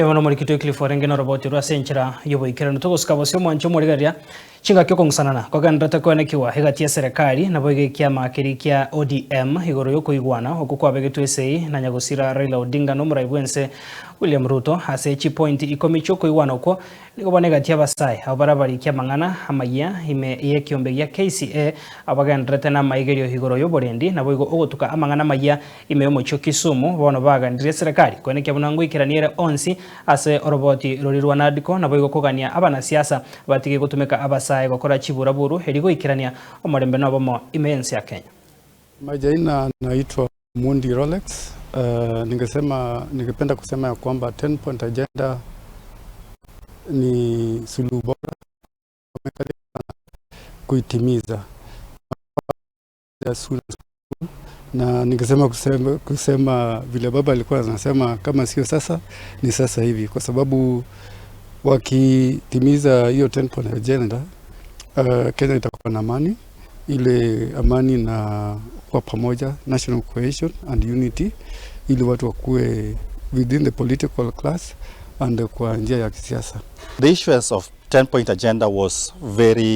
Bono omorikito Wycliffe orenge noroboti rwa ase enchera y'oboikeranu. Togosika bosio omwancho omorigereria chingaki okong'usanana kogendererete koenekiwa egati y'eserekari naboigo ekiama keria kia ODM igoro y'okoigwana okwo kwabegetwe esegi na nyagosira Raila Odinga na omorai bwense William Ruto ase chipointi ikomi chiokoigwana okwo nigo bono egati y'abasae abwo barabarikie amang'ana amayia ime y'ekiombe gia KCA abwo bagendererete namaigerio igoro y'oborendi naboigo ogotuka amang'ana amayia Ime y'omochie o Kisumu bono baganirie eserekari koenekia buna ngoikerania ere onsi ase oroboti roria rwa NADCO naboigo kogania abanasiasa batige gotumeka abasae gokora chiburaburu erio goikerania omorembe na obomo ime y'ense ya Kenya. Majaina naitwa Mundi Rolex. Ningesema ningependa kusema ya kwamba 10 point agenda ni suluhu bora kuitimiza as soon as possible. Na ningesema kusema vile baba alikuwa anasema kama sio sasa ni sasa hivi, kwa sababu wakitimiza hiyo 10 point agenda, Kenya itakuwa na amani, ile amani na kwa pamoja, national cohesion and unity, ili watu wakuwe within the political class and kwa njia ya kisiasa. The issuance of 10 point agenda was very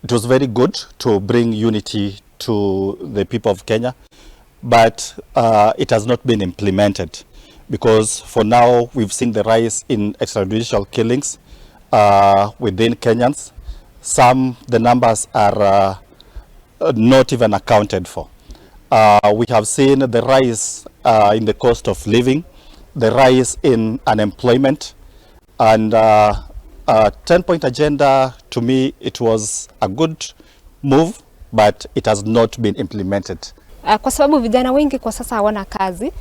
it was very good to bring unity to the people of Kenya, but it has not been implemented because for now we've seen the rise in extrajudicial killings within Kenyans. Some, the numbers are not even accounted for. We have seen the rise in the cost of living, the rise in unemployment, and 10-point agenda, to me, it was a good move, but it has not been implemented. Kwa sababu vijana wengi kwa sasa hawana kazi,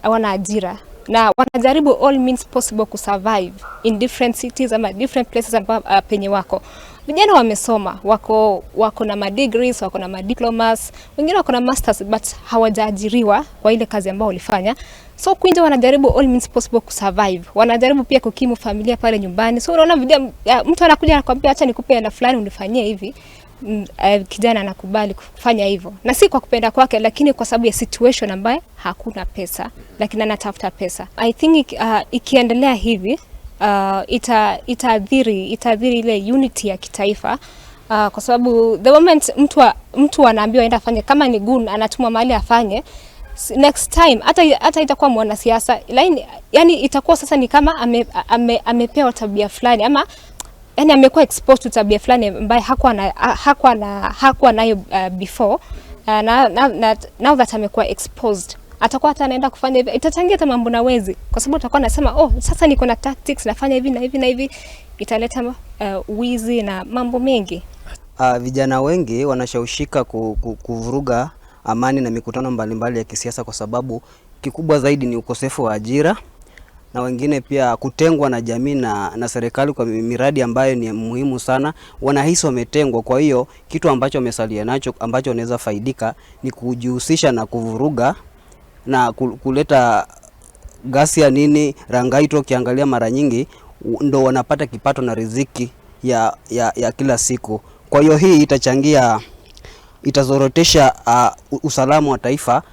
hawana ajira na wanajaribu all means possible kusurvive in different cities ama different places amba, penye wako. Vijana wamesoma, wako na madegrees, wako na madiplomas, wengine wako na masters but hawajaajiriwa kwa ile kazi ambayo walifanya. So kuinja wanajaribu all means possible kusurvive. Wanajaribu pia kukimu familia pale nyumbani. So unaona vijana, mtu anakuja anakuambia, "Acha nikupe hela fulani unifanyie hivi." Kijana anakubali kufanya hivyo, na si kwa kupenda kwake, lakini kwa sababu ya situation ambaye hakuna pesa, lakini anatafuta pesa. I think ikiendelea hivi itaathiri ile unity ya kitaifa kwa sababu the moment mtu anaambiwa aenda afanye, kama ni gun anatumwa mahali afanye, next time hata itakuwa mwanasiasa, yani itakuwa sasa ni kama amepewa tabia fulani ama yani amekuwa exposed to tabia fulani ambayo hakuwa nayo before. Na now that amekuwa exposed, atakuwa hata anaenda kufanya hivi, itachangia hata mambo na wezi, kwa sababu atakuwa anasema, "Oh, sasa niko na tactics, nafanya hivi na hivi na hivi." Italeta wizi na mambo mengi. Vijana wengi wanashawishika kuvuruga amani na mikutano mbalimbali ya kisiasa kwa sababu kikubwa zaidi ni ukosefu wa ajira na wengine pia kutengwa na jamii na serikali kwa miradi ambayo ni muhimu sana. Wanahisi wametengwa, kwa hiyo kitu ambacho wamesalia nacho ambacho wanaweza faidika ni kujihusisha na kuvuruga na kuleta ghasia nini rangaito. Ukiangalia mara nyingi ndo wanapata kipato na riziki ya kila siku. Kwa hiyo hii itachangia, itazorotesha usalama wa taifa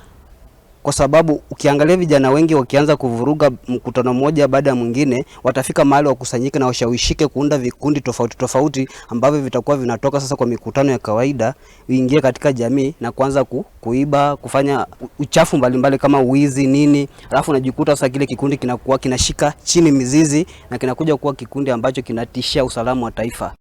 kwa sababu ukiangalia vijana wengi wakianza kuvuruga mkutano mmoja baada ya mwingine, watafika mahali wakusanyike na washawishike kuunda vikundi tofauti tofauti ambavyo vitakuwa vinatoka sasa kwa mikutano ya kawaida uingie katika jamii na kuanza kuiba, kufanya uchafu mbalimbali kama wizi nini, alafu unajikuta sasa kile kikundi kinakuwa kinashika chini mizizi na kinakuja kuwa kikundi ambacho kinatishia usalama wa taifa.